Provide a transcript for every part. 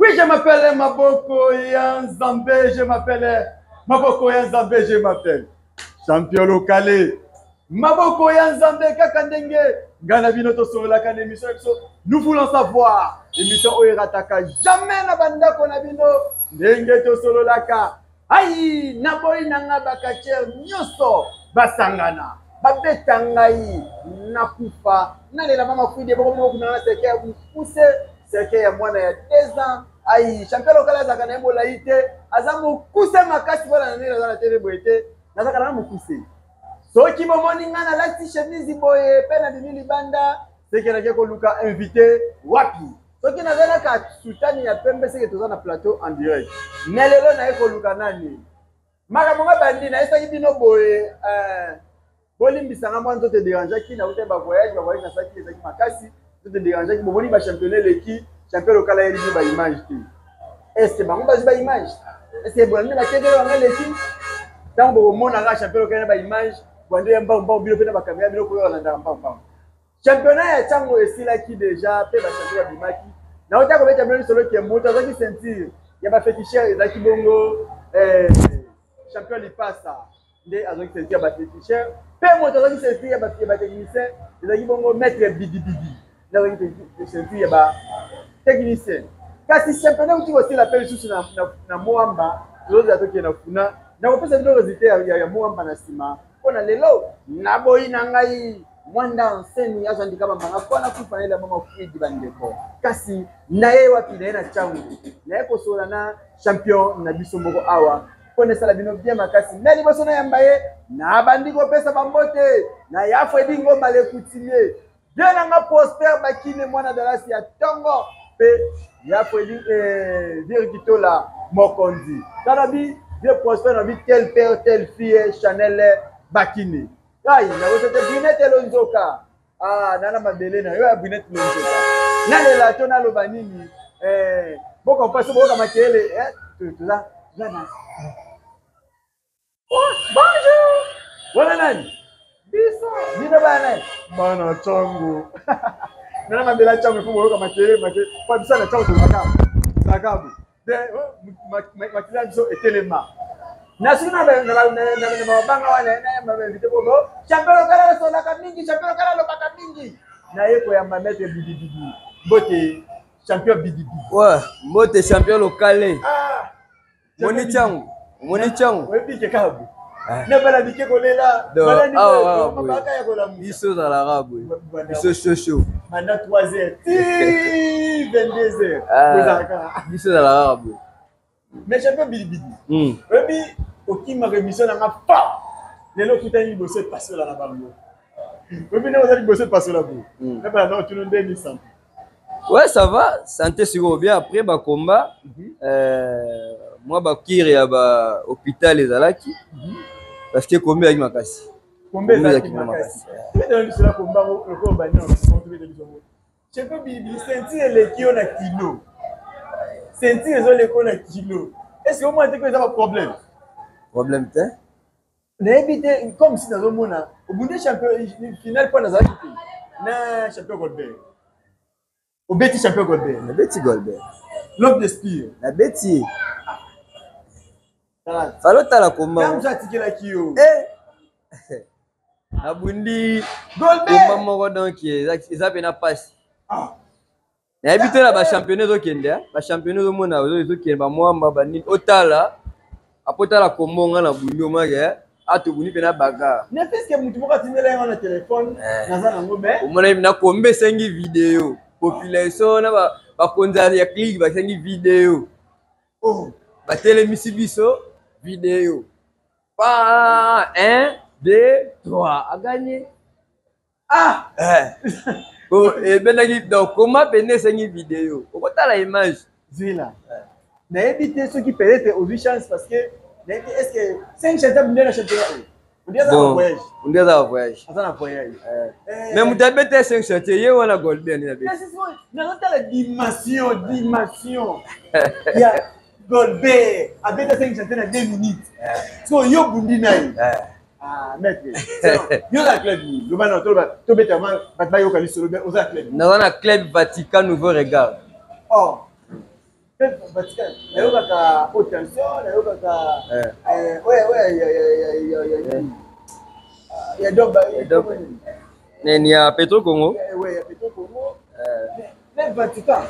Oui, je m'appelle Maboko ya Nzambe, je m'appelle Maboko ya Nzambe, je m'appelle Champion Lokale. Maboko ya Nzambe kaka ndenge ngai na bino tosololaka na émission na biso nous voulons savoir émission oyo erataka jamais na bandako na bino ndenge tosololaka Ayi naboyi na nga ba catcheur nyoso basangana babeta ngai nakufa nalela mama fuide boko bino bokunda na cercueil ya mokuse cercueil ya mwana ya 2 ans ayi champion lokala azalaka na ye molai te aza mokuse makasi mpona na ndenge naza na tv boye te nazalaka na mokuse soki bomoni ngai nalati chemise boye mpe nabimi libanda seke nake koluka invité wapi soki naza na ka sutani ya pembe seke toza na plateau en direct me lelo naye koluka nani makambo nga bandi nayesaki bino boye eh, bolimbisa nga mwa nzoto ederangeaki nauta bavoyage bavoyage nasalaki ezalaki makasi nzoto ederangeaki bomoni bachampionnat eleki champion lokala ayeli bino baimage te estce bango bazwi baimage estce bolandi bakekele bango eleki ntango bokomona kaka champion lokala na baimage bwande ya mbangu mbangu bino mpe na bakamera biloko oyo balandaka mbangu mbangu Championnat ya Tshangu esilaki dejà pe ba champion babimaki. Nauta kobeta bino lisolo ke moto azwaki ceinture ya ba feticheurs ezalaki bongo eh, champion Lipasa nde azwaki ceinture ya ba feticheurs pe moto azwaki ceinture ya ba technicien ezalaki bongo maître Bidibidi nde azwaki ceinture ya ba technicien. Kasi championnat euti kosila pe lisusu na, na, na Moamba, tozozela tokende na Funa. Nakopesa bino resultat ya, ya, ya Moamba na nsima mpo na lelo naboyi na ngai Mwanda nseni azwa ndika mambanga mpo na kufa na elamba mafuidi bandeko kasi naye wapi naye na Tshangu naye kosola na champion na biso moko awa mpo na esala bino bien makasi me liboso nayamba ye nabandi kopesa bambote na ya Fredi Ngomba le coutumier bien na nga Prosper Bakine mwana Dallas ya tongo mpe ya Fredi eh, Vieux Kitola mokonzi tala bi vieux Prosper na bi tel père tel fille Chanel Bakine Ai, nakosa te Brunette Lonzoka. Ah, nana mabele na yo ya Brunette Lonzoka. Nalela to naloba nini? Eh, boko mpaso boyoka makelele eh, toza toza na Oh, bonjour. Wana nani? Biso. Bino bana nani? Bana Tshangu. Nana mabele ya Tshangu mpo boyoka makelele makelele. Po biso na Tshangu tozalaka. Tozalaka boye. Makila biso etelema na soki na mabanga wana nayamba bainvite boko champion lokala asolaka mingi champion lokala alobaka mingi naye koyamba maître bidibidi mbote champion bidibidi ouais mbote champion lokale ah, moni changu omoni changu oyebi ke kaka boye eh. na bana bike kolela baka ya kolamuka biso ozalaka boye biso shosho banda 3 heures ti 22 heures ah, ozalaka biso ozalaka boye mais champion bilibili oyebi okimaka émission na nga fa lelo okutani liboso epasola na bango oyebi ndenge oza liboso epasola boye na bana na otuna ndeni sante. Ouais, ça va. Santé sikoyo bien après ba combat. Mm -hmm. Moi ba cure ya ba hôpital ezalaki. Parce que combat ezalaki makasi. Combat ezalaki makasi. Tobetela biso na combat lokola bani na tobetela biso ngo. Champion Bilibili ceinture eleki yo na kilo. Ceinture ezoleka yo na kilo. Est-ce que omona te ko eza ba problème? Problème te. Nayebi te comme si nazomona obundi champion final mpo nazalaki te na champion Goldberg. Obeti champion Goldberg. Nabeti Goldberg. L'homme de spire. Nabeti ye. Falo tala komba. Ntango atikelaki yo. Eh. Nabundi komba moko donc eza pena pasi. Ah. Nayebi te na ba championnat ezokende, ba championnat ozomona ezokende ba mwamba ba nini otala apo otala kombo nga na bundi omake atobuni mpe na bagarre. Ne fût-ce que mutu moko atindela yango na telefone eh. Naza nango mais omona na kombe esengi video population na bakonzi ya clique basengi video. Oh. Batelemisi biso video. Pa 1 2 3 a gagné. Ah! Eh. Bon, ebendaki donc koma pene esengi video okotala image zwila eh. Nayebi te soki peut-être ozwi chance parce que nayebi est ce que 5 chanteur bunde na championnat oyo onde aza na voyage, onde aza na voyage, aza na voyage eh. Mais moto abeta 5 chantier ye wana Golden abeti nazotala dimension dimension ya Golbert abeta 5 chantier na 2 minutes so yo bundi na ye. Ah, maître. Yo na club nini? Loba na toloba tobeta ma bato bayoka lisolo bien oza na club. Naza na club Vatican Nouveau Regard. Oh. Vatican nayokaka haute tension, nayokaka oyo ya dob nini, ya Petro Congo. Ya Petro Congo, le Vatican.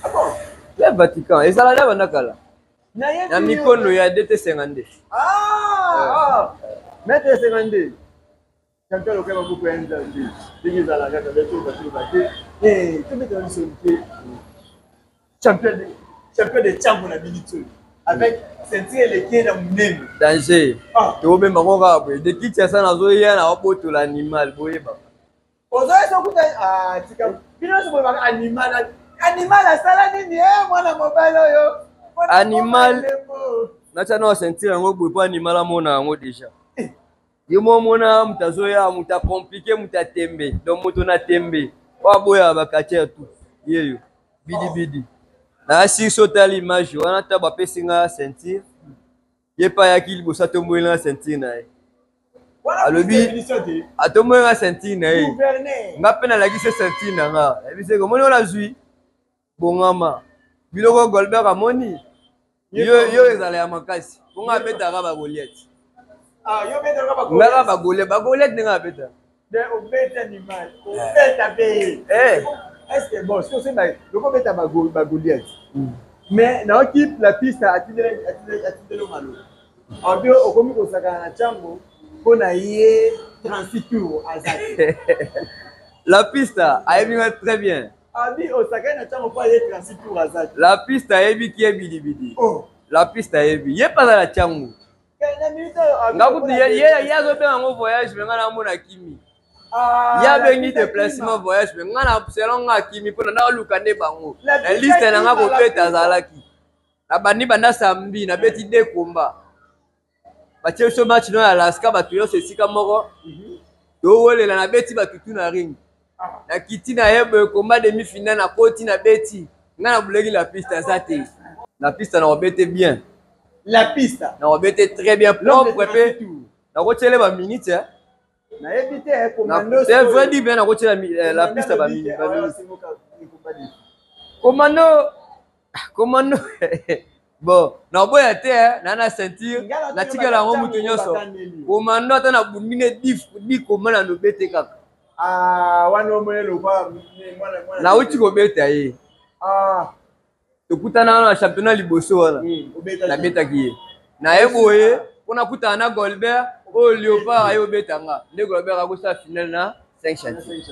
Ah bon? Le Vatican ezala na banda kala na mikondo ya DT 52. Ah, maître 52, champion lokola maboko ya Nzambe, ndenge ezalaka kaka beto bato te, tobetela biso te. Champion de Tshangu na minute oyo avec ceinture eleki na monene. Danger. Tobemba ngo kaka boye de Kinshasa, nazoya na obotola animal, boyeba. Ozoyesa okuta tika bino nyonso boyebaka animal. Animal asala nini? E mwana mobali oyo. Animal natya na ceinture yango boye mpo animal amona yango déjà. Ye mo omona moto azoya, moto acompliquer, moto atembe, donc moto na tembe oyo aboyaka baquartier tout yeyo bidibidi. Nayasi so otali image wana, ta bapesi nga ceinture, ye mpe ayaki liboso, atomboli nga ceinture na ye, alobi atomboli nga ceinture na ye, nga mpe nalakisi ceinture na nga, yebisi omoni oyo nazwi, bongama biloko. Golbert amoni yo, yo ezala ya makasi mponga abetaka bagoliath, ngaka bagoliath, bagoliath ndenge abeta. Obeta animal, obeta mpe ye. Est ce que bon, soki loko obeta bagoliath, mais nayoki la piste atindeli maloba, abi okomi kosakana na ntango mpo na ye 36 tour aza te. La piste ayebi nga très bien. Abi osakani na ntango mpo aye 36 tour aza te. La piste ayebi ki ye bidibidi. La piste ayebi ye mpe aza na ntango. Nga kutu ye azobenga yango voyage, mais nga namona kimi. Ye abengi déplacement voyage, mais nga na selon nga akimi mpona naluka nde bango na liste na nga kobeta. Azalaki nabandi banda samedi, nabeti de komba, batie biso match no ya Alaska, bato nyonso esika moko towelela, nabeti batutu na ring, nakiti na ye boye, combat demi final, nakoti, nabeti ngai, nabulaki. La piste aza te, la piste na kobete bien. La piste. Na kobete très bien, propre, mpe nakotiele baminute. Nayebi te, commando. C'est vrai dit bien, nakotiela la piste baminute. Commando, commando, bon, naboya te, na na ceinture natikela yango moto nyonso. Commando ata nabundi ne di koma na lobete kaka. Wana omoni lokwa. Nauti kobeta ye, tokutana wana na championnat liboso wana, nabetaki ye naye boye mpo nakutana na Golbert oyo Léopard aye obetanga nde Golbert akosala finale na 5 chantier.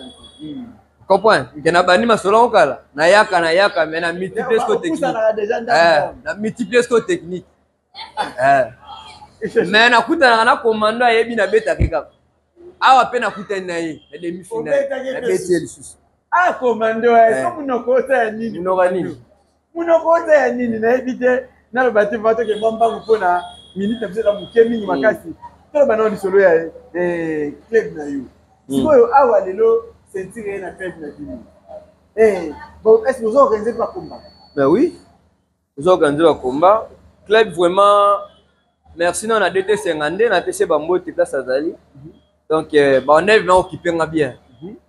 Comprend ke na bandi masolo yango kala, nayaka nayaka, mais na multiplier sco technique, na multiplier sco technique, mais nakutanaka na commando, ayebi nabetaki kaka awa mpe nakutani na ye na demi finale, nabeti ye lisusu. Ah, commando, so munoko ota ya nini? Munoko ya nini? Munoko ota ya nini? Nayebi te, naloba te, va toke mwa mbangu mpona minute na biso eza moke mingi makasi. Toloba nao lisolo ya club na yo sikoyo awa lelo, ceinture ye na club na bino. Bon, est ce que ozo organiser mpe bacombat? Ben oui, ozo organiser bacombat. Club vraiment merci nao na DT 52, napesi bambote place azali. Donc baoneve na occupe nga bien.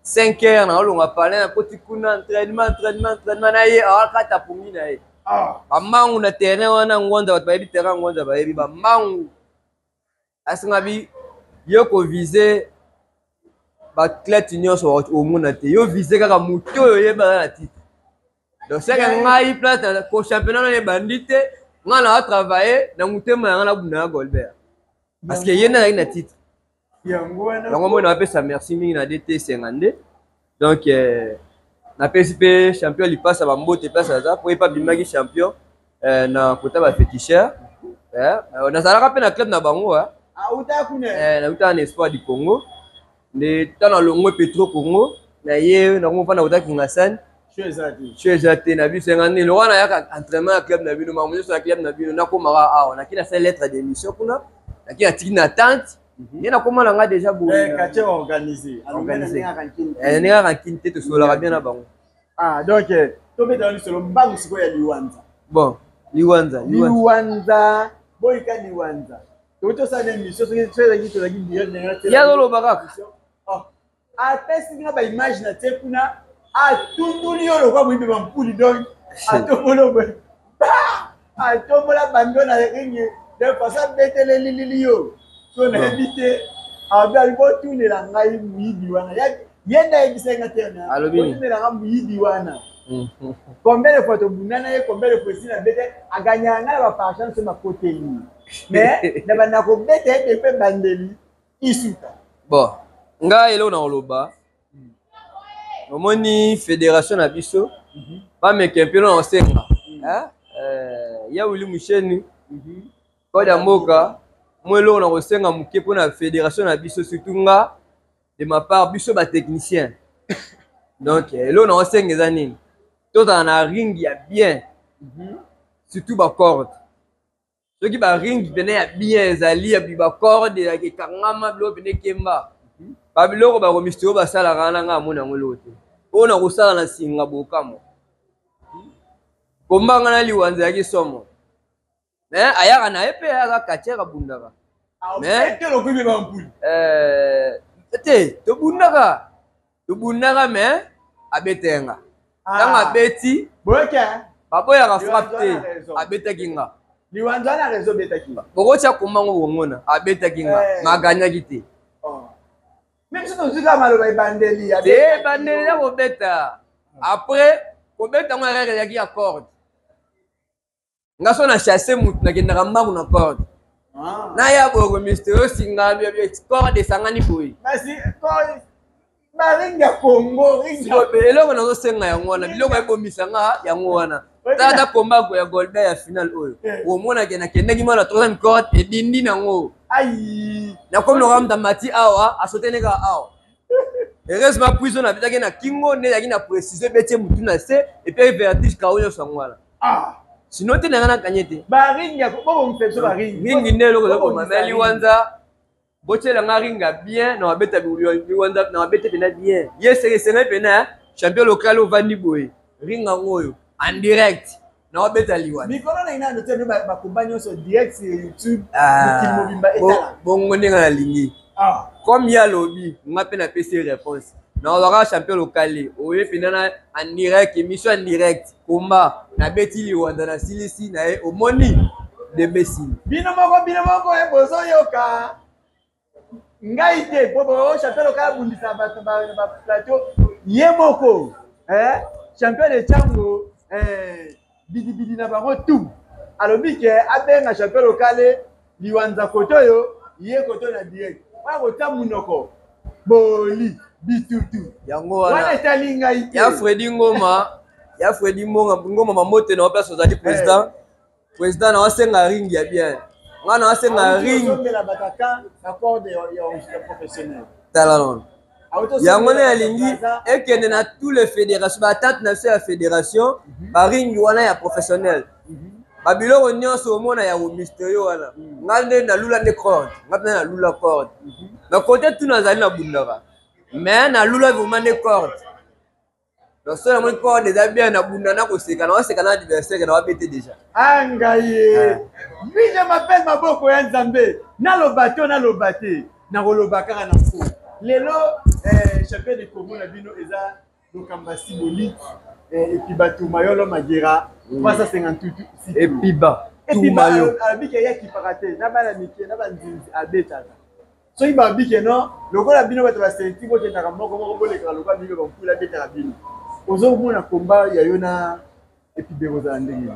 5 heures naolonga palin, nakoti kuna, entraînement, entraînement, entraînement na ye, awakata pongi na ye bambangu na terrain wana Ngwanza. Bato bayebi terrain Ngwanza, bayebi bambangu. Asinga bi yo koviser baathlète nyonso omona te, yo vise kaka motu oyo oyebaka na titre. Donc seke ngai place ko championnat nano ebandi te, ngai na atravaille na motema yanga, nabunda na Golbert parce que ye nde azalaki na titre. Yango moi napesa merci mingi na DT 52. Donc napesi mpe champion lipasa bambote place aza, po ye mpe abimaki champion na kota baféticheur. Nazalaka mpe na club na bango, nautaka na Espoir du Congo nde ntango nalongwe Petro Congo na ye nango mpa na kota Kingasani, sho eza te na biso yanga nini lokola nayaka entraînement ya club na bino, makambo nyonso ya club na bino, nakomaka awa, naki nasali lettre de mission kuna, naki natiki na tante nde nakoma na nga déjà boye ndenge rankine te, tosololaka bien na bango. Ah, donc tobetaka lisolo mbangu sikoyo ya Liwanza. Bon, Liwanza. Liwanza, boyika Liwanza, tokoki tosala na émission soki ezalaki tozalaki direct. Ye azoloba kaka. Apesi nga baimage na tie kuna, atunduli yo lokwa moyibi bampuli, donc atombolo boye. Atombola bando na ringi de façon abetele lilili yo so nayebi te, abi abi botunela ngai moyibi wana. Ye nde ayebisaki nga te, botunela nga moyibi wana combien de fois tobunda na ye, combien de fois esi na bete, aganyaka ngai na baparchance so bakoteli, mais na banda kobeta ye mpe bandeli isuka. Bon, ngai eloko na koloba, omoni fédération na biso bameke mpe na osenga ya Wili Musheni, code ya mboka. Mwa eloko na kosenga moke mpona fédération na biso, surtout nga de ma part, biso batechnicien. Donc eloko na kosenga eza nini? Tozala na ring ya bien, surtout bacorde. Soki baring pene ya bien ezali ya bacorde ekangama, biloko pene ekemba, babiloko bakomistio basalaka wana, nga amoni yango eloko te. Oyo na kosala na singa bokamo kombanga na liwanza yaki somo, mais ayaka na ye mpe aza katiere, abundaka. Mais te, tobundaka, tobundaka, mais abetaka nga. Ntango abeti, baboyaka frappe te, abetaki nga. Liwanza na réseau betaki. Bokotia kombango komona abetaki nga, maganyaki te. Mais biso tozwi kaka maloba ebandeli. Te, ebandeli ya kobeta, après kobeta yango erreur ezalaki ya corde. Nga so na chasse mutu, nakendaka mbangu na corde. Naya boye mister osinga corde esangani boye. Baringi ya Congo. Eloko nazosenga yango wana, biloko ebomisa nga yango wana. Tata kombako ya Golda ya final oyo, omonake nakendaki mwana troisième corde edindi nango, nakomi lokola mutu amati awa, asotene kaka awa. Heureusement puiso nabetaki na kingo nde ezalaki na précision, ebetie mutu na se epe vertige kao nyonso yango wana. Sinon te, nanga nakanye te. Baringi ringi nde eloko ezokoma me liwanza. Botiela nga ringa bien na babeta liwanza, na babeta mpena bien. Ye esenge mpena champion local ovandi boye, ringa yango oyo en direct na babeta liwanza. Mikolo na ina note bakomba nyonso direct sur YouTube, mokili mobimba etala. Bongo ndenge nalingi, comme ye alobi, nga mpe napesi réponse. Nazalaka champion local oye mpena na en direct, émission en direct, komba nabeti liwanda, nasilisi na ye, omoni dembe esili. Bino moko, bino moko bozoyoka ngai te, po champion local abundisa bato na baplateau. Ye moko champion de Tshangu, bidibidi na bango tout, alobi ke abenga champion local liwanza kote oyo, ye kote oyo na direct oya kotia monoko boli bitutu. Yango wana etali ngai te. Ya Fredi Ngoma, ya Fredi Ngoma, mambote na place ozali, président, président na wasenga ring ya bien, nga na wasenga ring. Tala nono yango nde nalingi ekende na tous les fédérations, batate na biso ya fédération, baringi wana ya professionnel, babiloko nyonso omona ya mysterio wana. Nga nde nalula nde corde, nga mpe nalula corde, mais côté tu nazali nabundaka, mais nalula vraiment nde corde. Donc so namoni corde eza bien, nabunda nakoseka, nawaseka na adversaire na wabete déjà. Angai ye, oui, je m'appelle Maboko ya Nzambe. Naloba te, naloba te, nakoloba kaka na fo. Lelo champion de Congo na bino eza Lokamba Sibolite Epiba Tumayolo Magera 358. Epiba. Tumayo alobi ke ye akipaka te na bana mike na banzinzi, abetaka. Soki babike no lokola bino bato basenti, bokendaka moko moko, bolekaka lokola bino bampula, abetaka bino. Ozomona komba ya yo na Epibe kozala ndenge nini?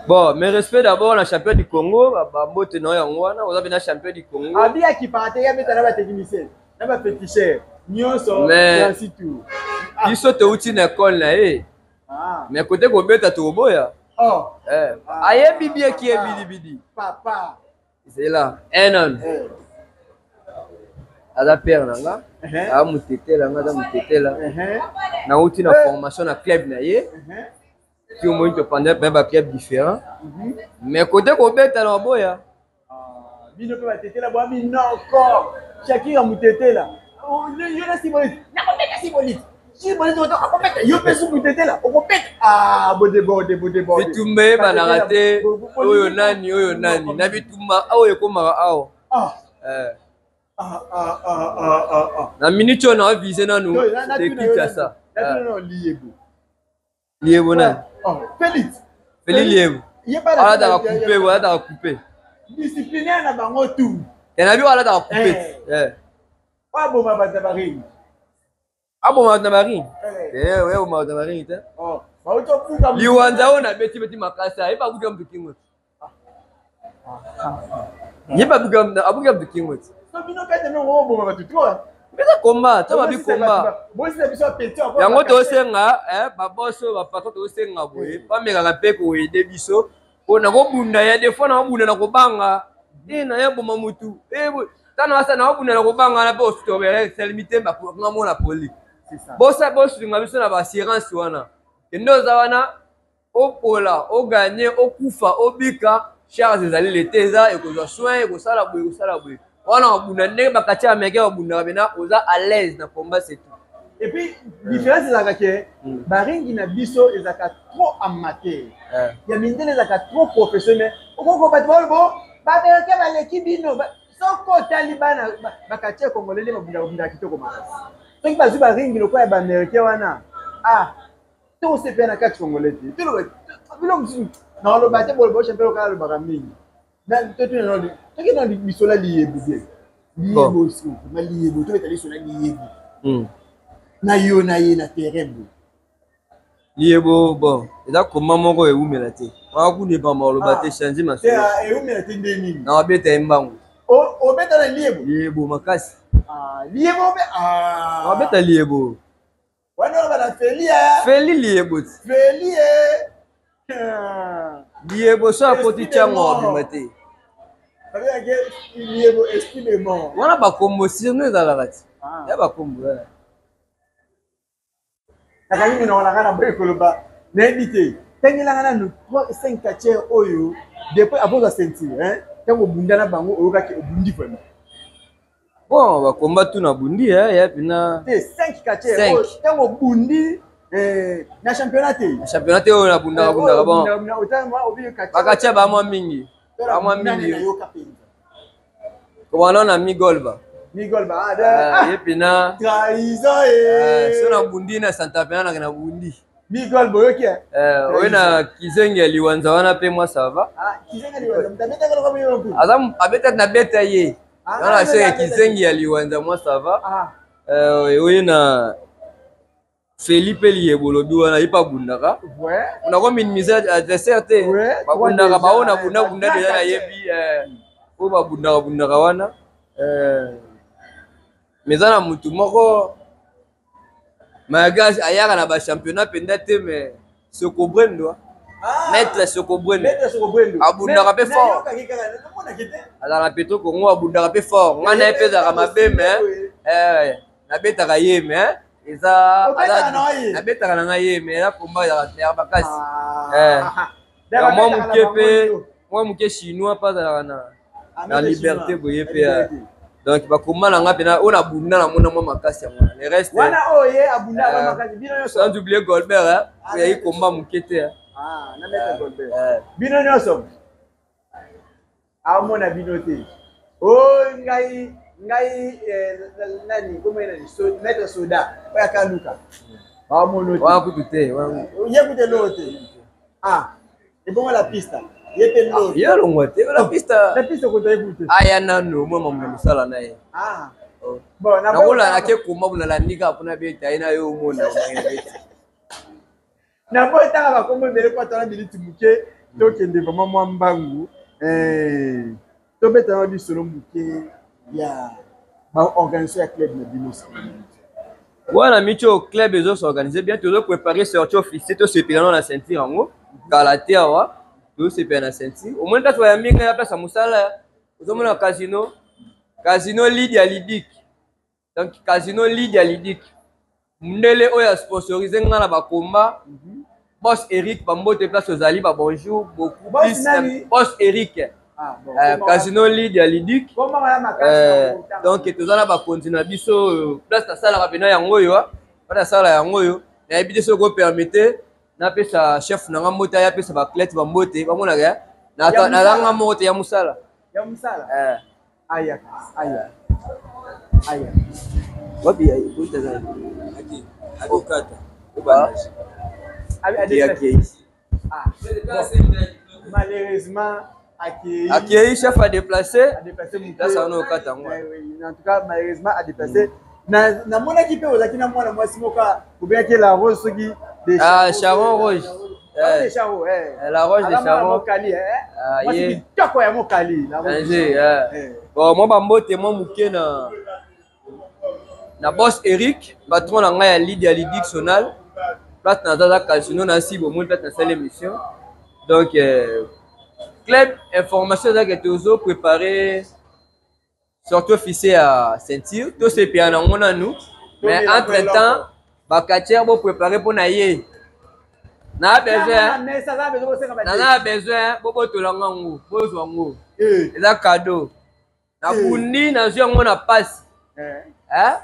Bon, mes respects d'abord na champion du Congo, bambote na yo yango wana, oza mpena champion du Congo. Abi akipaka te, ye abeta na batechnicien na baféticheur nyonso. Mais biso touti na ekole na ye, mais kote kobeta tokoboya. Ayebi bien ki ye bidibidi. Papa. Zela un an, aza père na nga, aza motetela nga, aza motetela. Nauti na formation na club na ye, ti omoni topanda mpe baclub différent, mais kote kobeta na baboya. Bino mpe batetela bwa minoko. Shakira motetela, yo na Sibolite, nakobeta Sibolite, Sibolite akobeta yo mpe su motetela okobeta bodeborde bodeborde. Bitumba eyebanaka te, oyo nani, oyo nani na bitumba oyo ekomaka awa. Na minute oyo naavise nanu Kinshasa. Liyebo. Liyebo nani? Félix. Félix Liyebo. Alataka coupe, alataka coupe. Disciplinaire na bango tout. E na bi alataka coupe. Eh. Aboma bato na baringi. Aboma bato na baringi. Eh, oya aboma bato na baringi te. Oh, bauti obuka. Liwanza oyo na beti beti makasi, ayebi abuka mutu kingo. Ye ba abuka abuka mutu kingo. So bino kati no oboma bato trop. Eza combat, to babi combat. Bosisa biso appétit. Yango tosenga eh ba boss ba patron tosenga boye, bamekaka mpe koaider biso mpo nakobunda ya des fois nakobunda na kobanga e na boma mutu e tano asa nakobunda na kobanga na mpe osutobele selimi te bakonga mona poli bosa bosunga biso na baassurance wana kende oza wana opola oganye okufa obika charge ezali lete eza ekozwa soin ekosala boye ekosala boye wana babunda ndenge bakati ya américain babundaka mena oza à l'aise na combat, c'est tout. Et puis différence ezalaka ke baringi na biso ezalaka trop amateur, ya mindele ezalaka trop professionnel. Okoko bato balobo baaméricain baleki bino. Soki otali bana bakati ya congolais nde babundaka babundaka kitoko makasi. Soki bazwi baringi lokola ya baaméricain wana, ah, tosepela na kati congolais te. Toloba bilo mosusu nakoloba te, boloba champion lokala alobaka mingi. Toki na lisola liyebo bien, liyebo ma liyebo, tobeta lisola liyebo na yo na ye na terrain boye. Liyebo, bon, eza koma moko ewumela te wana kuna ebamba oloba te change masolo. Ewumela te nde nini? Na babeta ye mbangu. Obeta na liyebo? Liyebo makasi. Liyebo mpe? Babeta liyebo. Wana oloba na Feli. Feli liyebo ti. Feli. Liyebo so akoti ntiango abima te. Liyebo esprit de mort. Wana bakombo sirno ezalaka ti ya bakombo. Nakangi minoko na ngai na boye koloba, nayebi te. Tangelanga nanu 3 5 quartier oyo depuis avant ozwa ceinture, ntango obunda na bango oyokaki obundi vraiment. Bon, bakomba tu na bundi ya pina. Te, 5 quartier ntango obundi na championnat te. Na championnat te oyo nabundaka bundaka, bon, bakatia bamwa mingi, bamwa mingi. Kobanda na Migolba. Migolba. Ye pina. Trahison. So na bundi na santa pena nake na bundi. Migolba oyoki. Oyo na kizenge ya liwanza wana mpe mwa ça va. Aza abeta na beta ye wana se ya kizengi ya liwanza, mwa ça va. Oye na Felipe Liyebo lobi wana ye mpe abundaka, nako minimiser adversaire te. Babundaka bao na bunda bunda deja nayebi oyo babundaka bundaka wana, mais eza na mutu moko malgré ayaka na bachampionnat mpenza te, mais Sokobrendo, maître Sokobrendo abundaka mpe fort, azalaka na Petro Congo, abundaka mpe fort. Ngai na ye mpe ezalaka mabe, mais nabetaka ye, mais eza nabetaka na ngai ye, mais eza komba ya makasi. Mwa moke mpe, mwa moke chinois mpe azalaka na liberté boye mpe. Donc bakoma na nga mpena oyo nabunda namona mwa makasi yango wana, le reste wana oyo ye abunda makasi, bino nyonso. Sans oublier Goldberg oyo ayi komba moke te. Na maître Goldberg, bino nyonso amona bino te. O ngai nani komoi nani, maître Soda oyo akaluka bamono te. Wana kutu te. Ye kutu eloko te. Ah, ebongo la pista ye mpe lo? Ye alongwa te, la pista. La pista kota ye kutu. Aya nanu mwa mambo na mosala na ye. Bon. Nakolala ke komba bona landi kaka mpona beta ye na yo omona. Na boyi ntanga bakombo ebele po atala miniti moke, tokende vraiment mwa mbangu. Tobeta na lisolo moke ya baorganisation ya club na bino. Wana micho club ezos'organiser bien, tozoprépare sortie officier, tosepela no na ceinture yango kala te. Awa tozosepela na ceinture, omoni place bayambi ngai ya place ya mosala, ozomona casino, casino Lidia Lidik. Donc casino Lidia Lidik, mundele oyo asponsorise nga na bakomba, boss Eric Bambote, place ozali ba bonjour beaucoup plus, boss Eric. Casino Lidia Lidik, donc toza na bakonzi na biso. Place nasalaka mpena yango oyo, place nasala yango oyo. Nayebi te soki opermete napesa chef na nga mbote, aya apesa baathlète bambote bamonaka nazanga moko te ya mosala. Ya mosala. Aya, aya, aya. Wapi akokata? Malheureusement akei. Akei chef a déplacé. A déplacé moke. Place wana okata yango. En tout cas malheureusement a déplacé. Na namonaki mpe ozalaki na mwana mwasi moko obengaki la rose soki de ah, Charon Rouge. Eh. De Charon, eh. eh. La rose de Charon. Mokali, eh. Ah, ye. Kitoko ya mokali. La rose. Eh. Bon, moi bambote moi moke na na boss Eric, patron na ngai ya lead ya Lidic Sonal. Place na zaza casino na si bomoni place na sala émission. Donc euh, club information ezalaki tozo préparer surtout officier ya ceinture tosepela nango nanu mais entre temps bakatiere boprépare mpo na ye na besoin naza na besoin bobotola ngo yango bozwa yango eh. eza cadeau nabundi eh. nazwi yango na pasi eh.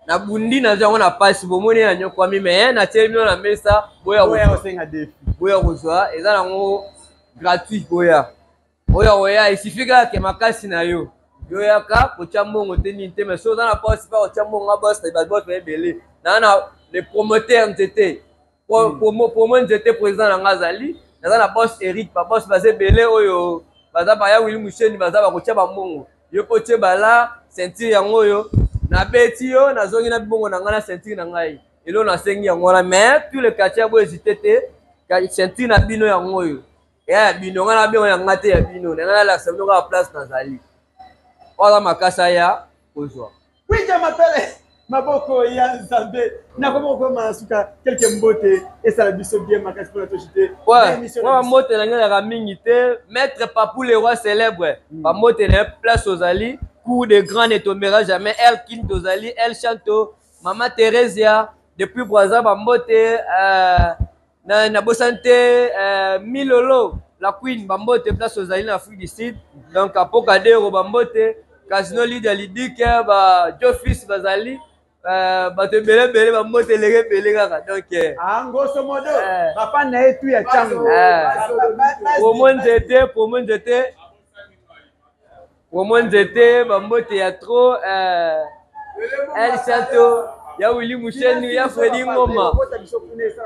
nabundi nazwi yango na pasi bomoni na nyokwami me natieli bino na mesa boya kozwa eza nango gratuit boya oyo akoya il suffit kaka ke makasi na yo yo yaka kotya mbongo te nini te mais soki oza na poste mpe kotya mbongo nga boss ba boss ba ebele naa na le promoteur nzete hmm. promo promo nzete président na nga azali naza na boss Eric ba boss baza ebele oyo baza baya Willy Musheni baza bakotya bambongo yo mpo otie bala ceinture yango oyo nabeti yo nazongi na mbongo na ngai na ceinture na ngai eloko nasengi yango wana mais tous les quartiers bo hésite te ceinture na bino yango oyo eya ya bino ngai nabengo ya ngai te ya bino na ngai nalakisa bino kaka place nazali oyo aza makasi aya kozwa kwija mapele maboko ya nzambe nakoma kokoma na suka kelke mbote esala biso bien makasi mpona toshi te mwa bambote na ngai ezalaka mingi te maître papou le roi célèbre hmm. bambote na ye place ozali cour de grand ne tombera jamais el kin tozali el chanto mama theresia depuis braza bambote euh, na nabosani te euh, milolo la queen bambote place ozali na afrique du sud donc apokadero bambote casino leader lidike ba jofis bazali euh, bato ebele ebele bambote eleki ebele kaka donc euh, ah, ngoso modo euh, bafani na ye tu ya cango promo nzete promo nzete promo nzete bambote ya trop El Chateau ya Willy Musheni ya Fredi Ngoma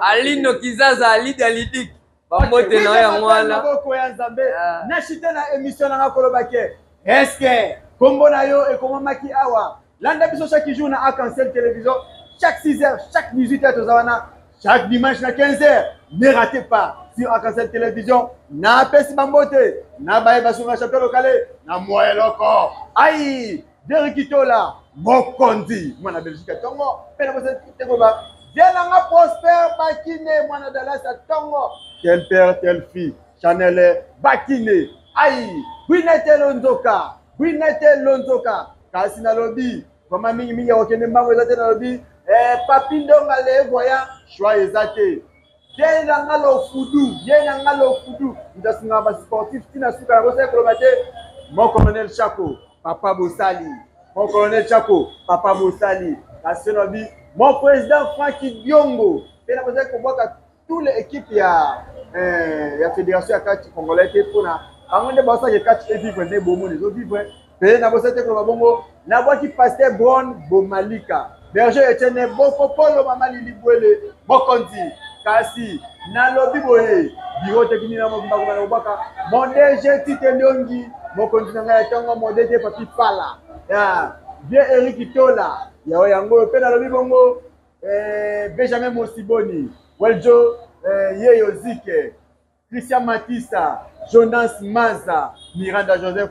Alino Kizaza Alida Lidik bambote na yo yango wana maboko ya Nzambe ah. na chite na émission na nga koloba ke est-ce que kombo na yo ekomamaki awa landa biso chaque jour na Arc-en-Ciel télévision chaque 6 heures chaque 18 heures toza wana chaque dimanche na 15 heures ne ratez pas sur Arc-en-Ciel télévision napesi bambote na baye basunga champion lokale na mwa eloko ai Derrick Tola mokonzi mwana Belgique ya tongo mpe na bosali te koloba vie na nga Prosper Bakine mwana Dallas ya tongo tel père tel fille Chanel Bakine ai Gwinete Lonzoka Gwinete Lonzoka kasi nalobi vraiment mingi mingi akokende mbango eza te nalobi eh, Papi Ndonga le voyant choix eza te ye na nga lofudu ye na nga lofudu moto asungaka basportif ntina suka na bosali koloba te mon colonel chako papa bosali mon colonel chako papa bosali kasi nabi mon président franki diongo mpe na bozali kobwaka tous les équipes ya eh, ya fédération ya catch congolais te mpona bango nde baosalaka catch evivre nde bomoni ezovivre mpe nabosani te koloba bongo nabwaki paster bron bomalika berger etienne bokopolo mama lili bwele mokonzi kasi nalobi boye biro tekini na mobimba kobanda kobwaka mon dg tite liongi mokonzi na ngai ya ntongo mon dg papi fala ya vieux eric tola yao yango oyo mpe nalobi bongo eh, benjamin mosiboni weljo eh, yeyo zike Christian Matisa, Jonas Maza, Miranda Joseph,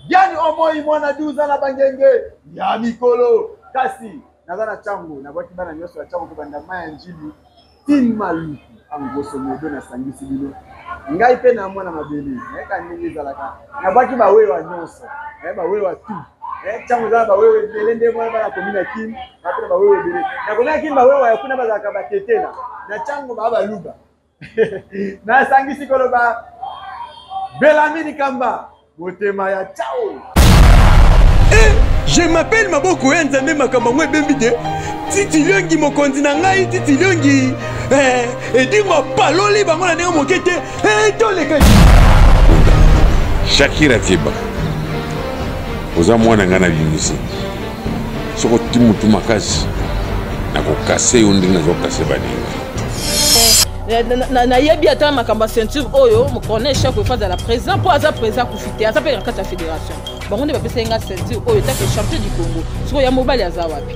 Diane Omoi mwana 12 ans na Bangenge ya mikolo. Kasi naza na chango, nabwaki bana nyonso ya chango kobanda mai ya Njili tin Maluku angoso modo nasangisi bino ngai mpe na mwana mabele nayeka ndenge ezalaka nabwaki bawewa nyonso eh, bawewa tu ntango eh, eza na bawewa ebele nde mwana bana komi na kin bape na bawewa ebele nakomi na kin bawewa ya kuna bazalaka batetela na ntango baa baluba nasangisi koloba Belami Kamba motema ya chao eh, je m'appelle maboko ya nzambe makambo yango ebembi te titi liongi mokonzi na ngai titi liongi eh, edingo apaloli bango na ndenge moke te eh, toleka shakira keba oza mwana ngai na bimisi soki oti motu makasi nakokase yo ndenge nazokase baninga Eh, Nayebi ata makambo ya ceinture oyo Corneille Chako efa azala président, mpo aza président akufi te, aza mpe na kati ya fédération. Bango nde bapesaki nga ceinture oyo etake champion du Congo. Sikoyo ya mobali aza wapi?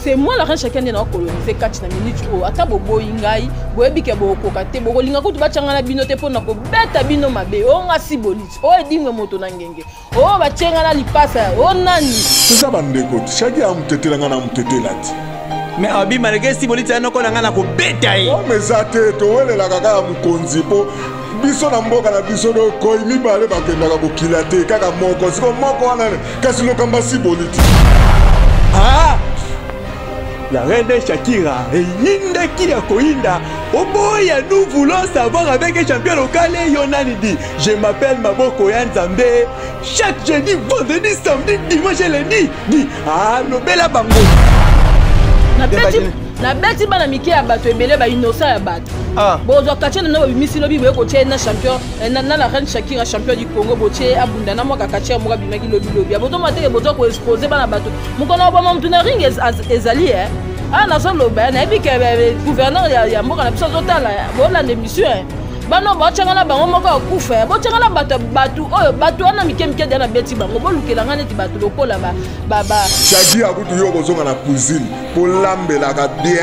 C'est moi la reine Shakira nde nakolonize kati na minute oyo. Ata boboyi ngai, boyebi ke bokokoka te, bokolinga kutu batyanga na bino te mpo na kobeta bino mabe. Oyo nga siboliti, oyo edingwe moto na ngenge, oyo batie nga na lipasa, oyo nani? Toza bandeko te. Shaki amutetela, nga na mutetela te. Mais abi, malgré siboliti ya noko na ngai, na kobeta ye. Ome eza te, towelelaka kaka mokonzi, mpo biso na mboka na biso dokoi mibale bakendaka kokila te, kaka moko. Siko moko wana kasi lokamba siboli te. Ah! La reine Shakira eyindaki ya koyinda oboya. Nous voulons savoir avec un champion local, yo nani? Di je m'appelle Maboko ya Nzambe, chaque jeudi, vendredi, samedi, dimanche et lundi. Di ah, lobela bango. Nabeti bana mike ya bato ebele, bainnocent ya bato. Ah. Bozwa quartier na babimisi lobi, boye kotia ye na champion na la reine Shakira, champion du Congo. Botie abunda na mwaka quartier moko abimaki lobilobi. Bozomona teke bozwa koexpose bana bato. Mokolo oboma motu na ring ezali e awa. Nazoloba, nayebi ke gouverneur ya mboka na biso azotala, bolanda émission. Bano baotyanga na bango moko akufa, botyanga na bato, bato oyo, bato wana mike mike deya nabeti bango. Bolukela nga neti bato lokola ba Shaki akutu, yo kozonga na cuisine mpo lambelaka bien.